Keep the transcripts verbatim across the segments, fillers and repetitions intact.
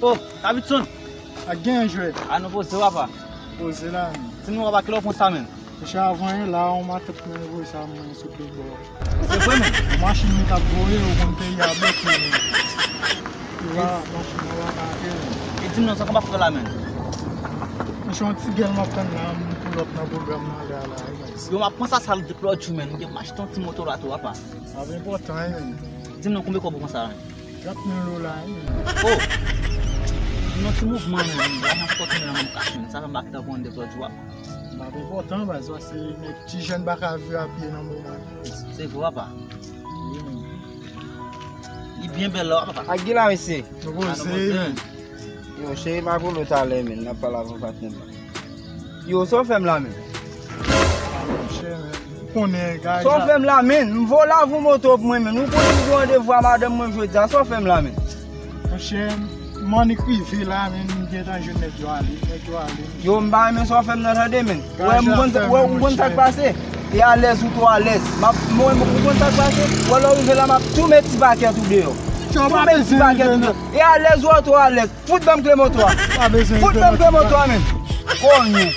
Oh, Davidson! A gen jwèt. A nou poze w, papa. Poze la, men. Di m non, papa, kilè w pran sa, men? Monchè, avan yè la, yon matant mwen voye sa mwen sou big bò. Se vre, men? Machin li t ap voye, ou konn peyi a bloke, men. Li pa, machin nan pa ka ateri, men. E di m non, sa w konn ap fè la, men? Monchè, yon ti gèl m ap tann la, m pull up nan pwogram nan lè a la, wi, guys. Yo, m ap pran sa, sa lòt jou, men. M gen m achte yon ti moto la tou, papa. Sa pa enpòtan, wi, men. Di m non, konbyen kòb ou pran sa, men? Trant mil dola, wi, men. Oh! Di m non, ti mouvman, men. Lajan sòti nan men m kach, men. Sa fè m pa kite w konn de lòt jou, papa. Sa pa enpòtan, baz, se nèg ti jèn pa ka viv a pye nan moman. Se vre, papa. Wi, men. Li byen bèl la, papa. Ak ki la, mesye? Nou poze, men. Yo, cheri, m a rele w talè, men, n ap pale avè patnè m la. Yo, sa w fè m la, men? Monchè, men, ou konnen, gaj la. Sa w fè m la, men? M voye w lave yon moto pou mwen, men. Ou konnen m gen randevou a madanm mwen jodi a. Sa w fè m la, men? Monchè, m annik rive la, men, m gentan jwenn nèg yo ale, nèg yo ale. Yo, m pa renmen sa w fè m nan, tande, men. Ou wè, m konn sa, ou wè, ou konn sa k pase? E alèz, ou twò alèz. M ap, mwen, ou konn sa k pase? Ou wè, lè w rive la, m ap tou met ti pakèt ou deyò. Tou met ti pakèt ou deyò. E alèz, ou twò alèz. Fout ban m kle moto a. Fout ban m kle moto a, men. Konyen.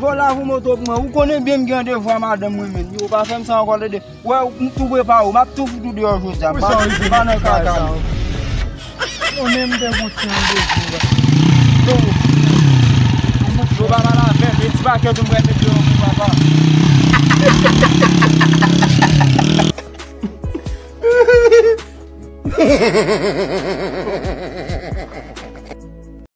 Voye w lave yon moto pou mwen. Ou konnen byen m gen randevou a madanm mwen, men. Yo, pa fè m sa ankò, tande. Wè, m tou prepare w. M ap tou fout ou deyò jodi a. M pa, m pa nan kaka, non. Konnen m te gon ti randevou, wi. Yo, yo, pa pale avè m. E ti pakèt ou m pral met deyò pou papa.